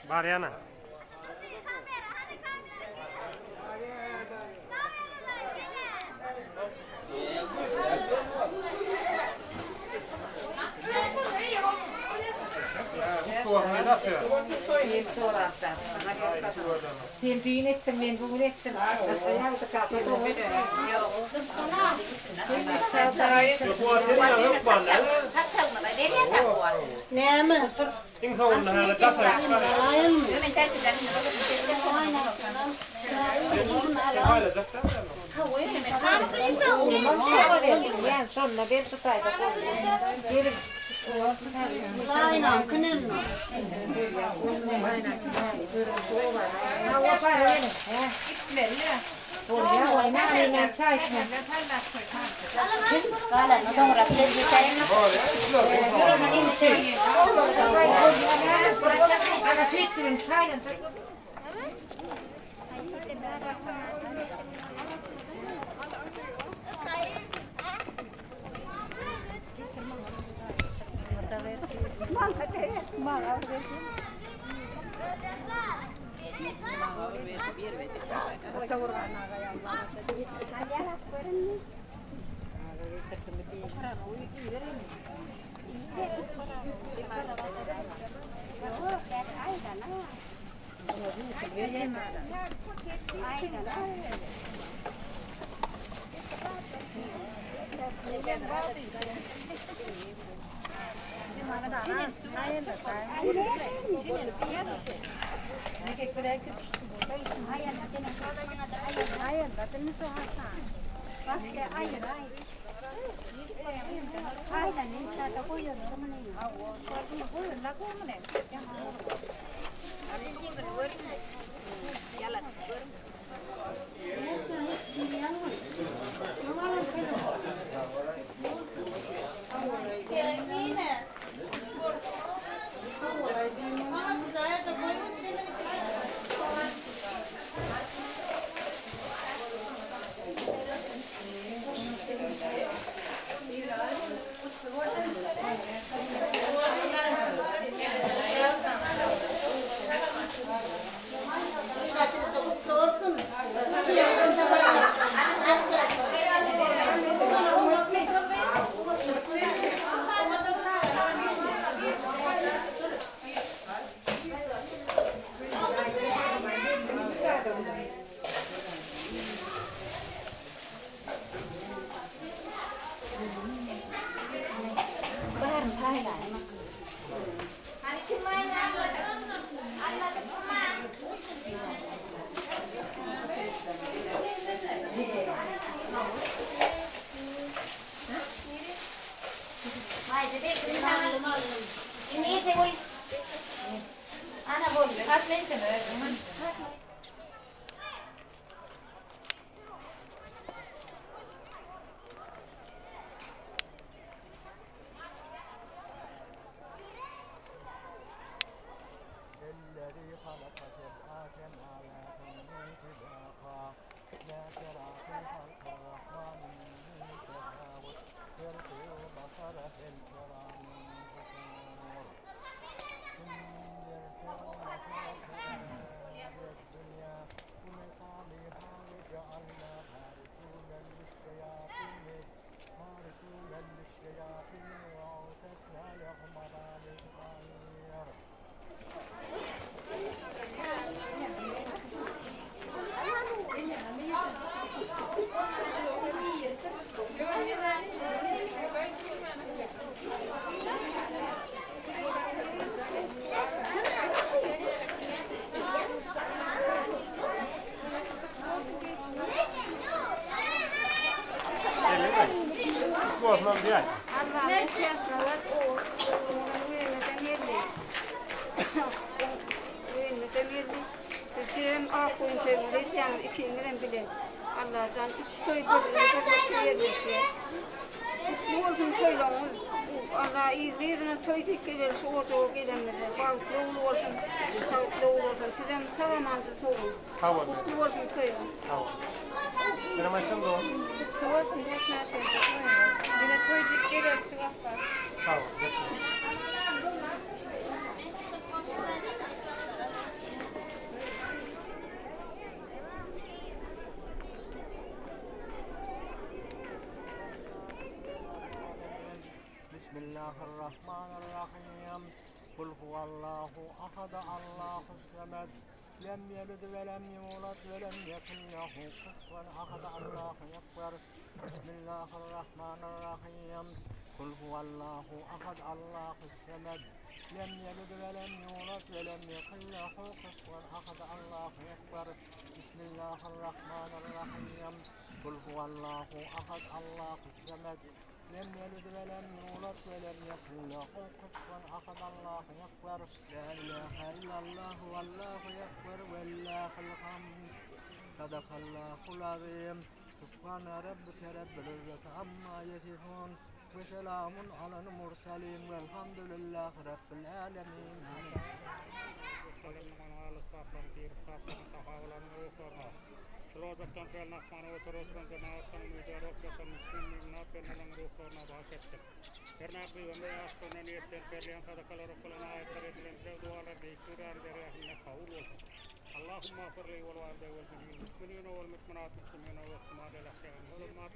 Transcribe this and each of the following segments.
Barýana. Sen düýn etdiň, men bu gün etdim. Näme? Iň soňunda häli daşary Şonda ber şu taýda. Gelin. Rahmanir-Rahim. Kul huwallahu ahad, Allahu samed. Lem yelid ve lem yulad ve lem yekun lehu kufuven ahad. Allahu ekber. Bismillahirrahmanirrahim. Kul huwallahu ahad, Allahu samed. Lem yelid ve lem yulad ve lem yekun lehu kufuven ahad. Allahu ekber. Bismillahirrahmanirrahim. Kul huwallahu ahad, Allahu samed. Lem yelid ve lem yulad ve lem yekun lehu kufuven ahad. Allahu ekber. La ilahe illallah vallahu ekber ve lillahil hamd. Sadakallahul azim. Subhane rabbike rabbil izzati amma yasifun. Ve selamun alel murselin velhamdülillahi rabbil alemin. Şul ojakdan şu elini asmana göterip oturan jemagatdan umydy ruh ýatan müslim müminat bendeleriň ruhlaryna bagyş etdik. Hernä pygamber ýaşlarynda niýetlenip berilýän sadakalar okalan aýatlar edilen dileg dualar Beýik Hudaýyň dergähinde kabul bolsun. Allahumma agfir li wal walideýe wal jemi'il müslimine wal müminat müslimine we müslimat el ahýa minhum wal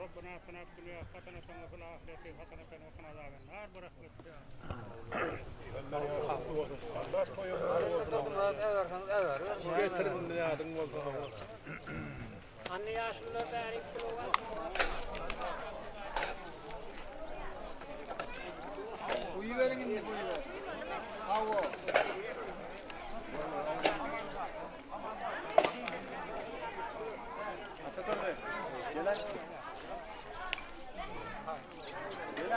Rabbena atina fid dunýa haseneten we fil ahireti haseneten we kina azaben nar bi rahmetike ya Anne ýaşulular bärik Guýuberiň indi guýuber. Hawa. Ataturdy. Gel. Gel.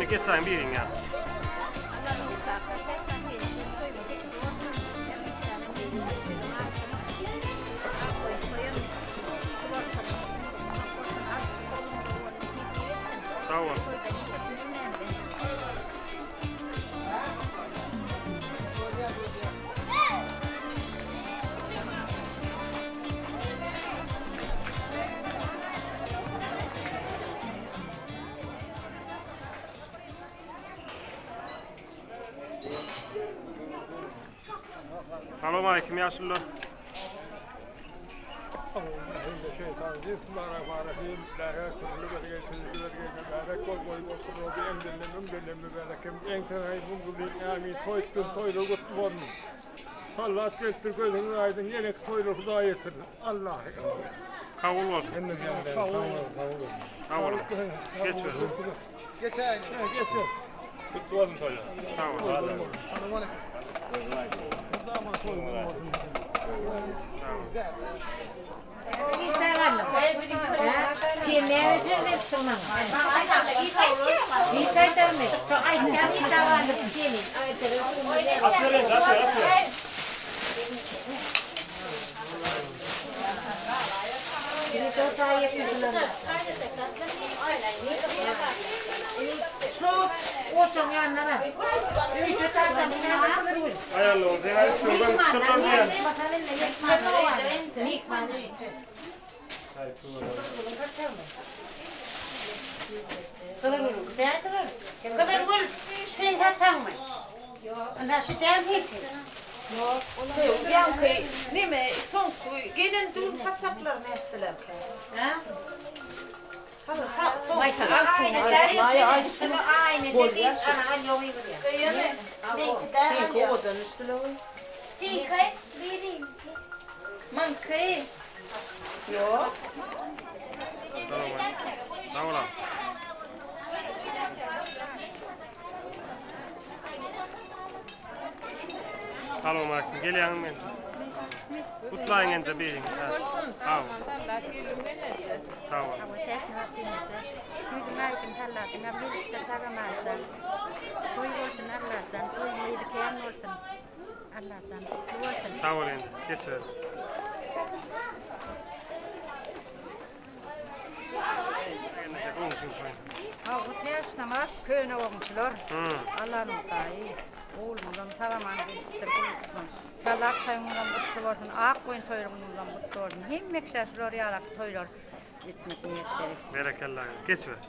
Geçäýiň biriň ýa. Sag bol. Salam aleyküm ýaşulular. Sallat gelipdir gözüňiz aýdyň ýeneki toýlar Hudaý ýetirsin. Allahy. Kabul bolsun. Sag boluň. Geç ber. Geçäýin. Geçer. Kutlu bolsun toýlar. Sag boluň. Aferin, aferin, aferin. Aýally bolsun. Aý şuradan tutup diýen. Gyzylgül, sen saçaňmy? Ýok. Şu däl hepsi. Ýok. Ýaňky neme soňky gelen düwün saçaklaryny ätdiler. Hä? Seňki biriňki. Maňky. Sag boluň. Salam aleyküm. Gelýäňmi enje? Gutlaýyň enje biriň. Sag bol. Sag bol. Ýüzüň aýdyň Allajan gelipdir sagamanjan. Toý bolsun Allajan, toýuň yzy kän bolsun. Allajan gutly bolsun. Sag bol enje. Geçiber. Enje goňşyň toýy. Hawa täş namaz köne goňşular. Allanyň taýy. Oglumyzam sag-aman gelipdir. Salak toýuňyzam gutly bolsun. Ak goýun toýuňyzam gutly bolsun. Hemme kişä şular ýalak toýlar etmek niýetler etsin. Berekella. Geçiber.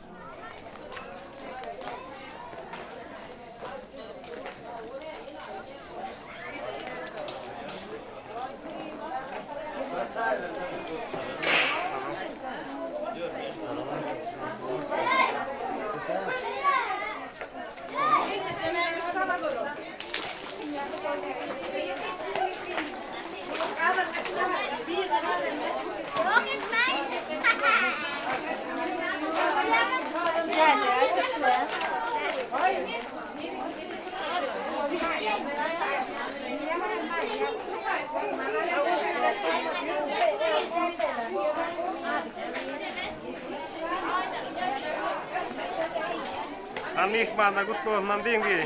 Ha myhmanlar gutly bolsun diýiň biri.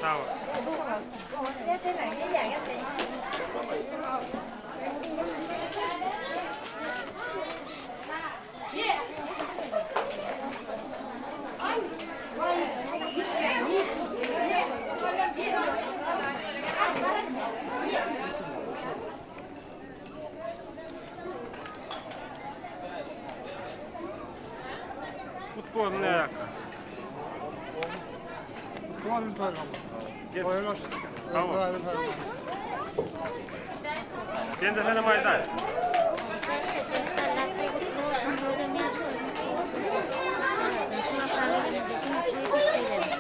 Sag bol. Kutlu bolsun ne ýaka. Kutlu bolsun toýlar. Toýlar. Sag bol. Genje senem aýdaý.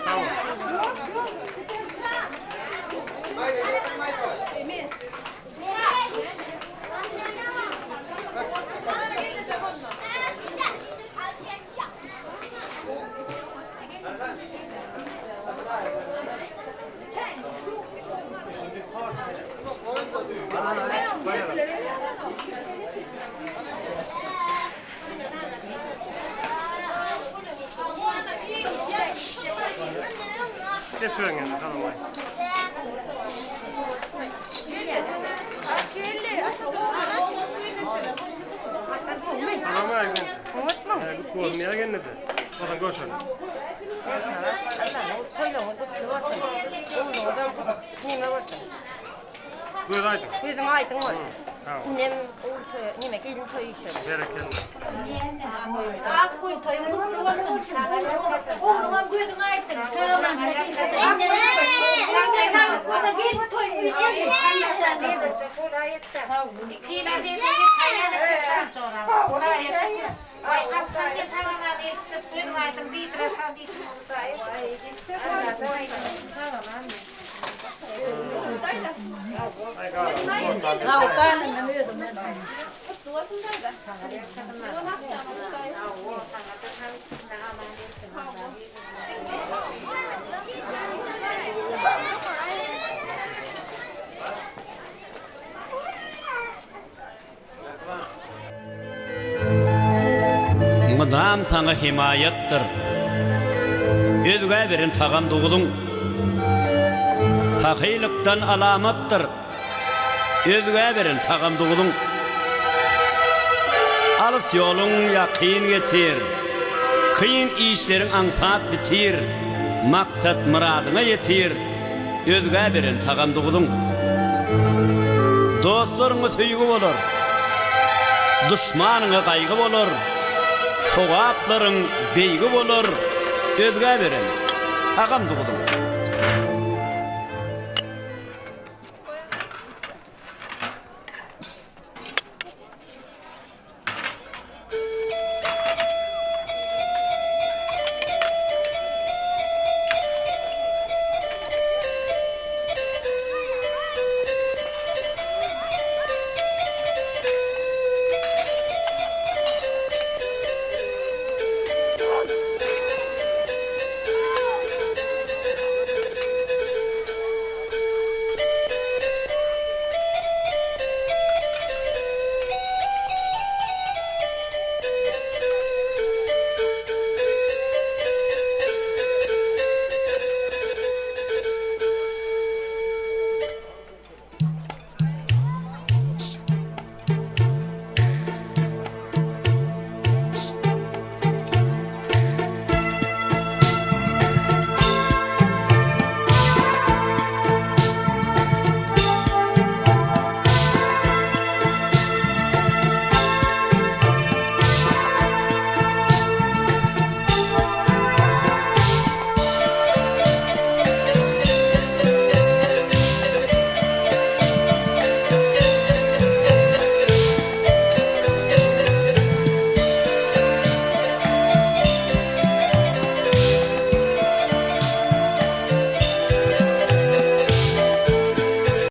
Sag bol. Geçiberin indi, salam aýt. Salam aýt. Unutma. Kutlu bolsun ýa gelneje. Ozan görşelim. Allah'ın toýlaryň gutly bolsun. Ogluňyzam neme bolsun. Göz aýdyň. Gözüň aýdyň bolsun. Sag bol. Nem ogul toýy, neme gelin toýy işe. Berekella. Ak goýun toýuň gutly bolsun. Ogluňam gözüň aýdyň. Gelin toýuň işe. Aý galam. Mydam saňa hemaýatdyr. Özgä beren tagam duzuň. Sahylykdan alamatdyr. Özgä beren tagam duzuň. Alys ýoluň ýakyn getir. Kyn işleriň aňsat bitir. Maksat-myradyňa ýetir. Özgä beren tagam duzuň. Dostlaryňa söýgi bolar. Duşmanyňa gaýgy bolar. Sogaplaryň beýgi bolar. Özgä beren tagam duzuň.